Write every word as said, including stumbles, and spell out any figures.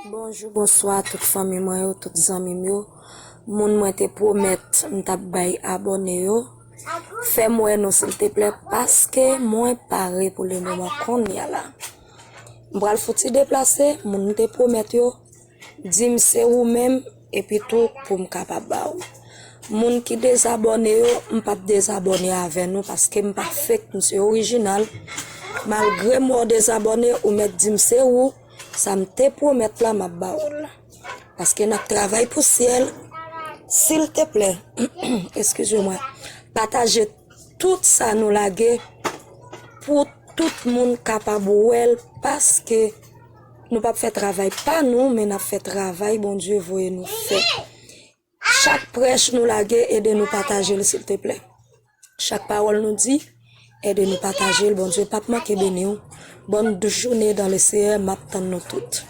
Bonjou, bonswa tout fanmi mwen yo, tout zanmi m yo. Moun mwen te pwomèt m t ap bay abòne yo, fè m wè nou silteplè, paske mwen pare pou lemoman kounye a la. M pral fouti deplase, moun m te pwomèt yo, di m se ou menm, epi tou pou m kapab ba ou. Moun ki dezabòne yo, m p ap dezabòne avè nou, paske m pa fake, m se orijinal. Malgre m wè w dezabòne, ou mèt di m se ou, sa m te pwomèt la, m ap ba ou l. Paske n ap travay pou syèl. Silteplè, eskize mwen, pataje tout sa nou lage pou tout moun kapab wè l, paske nou p ap fè travay pa nou, men n ap fè travay Bondye voye nou fè. Chak prèch nou lage, ede nou pataje l, silteplè. Chak pawòl nou di, ede nou pataje l. Bondye p ap manke beni w. Bonne journée dans le Seigneur, m ap tann nou tout.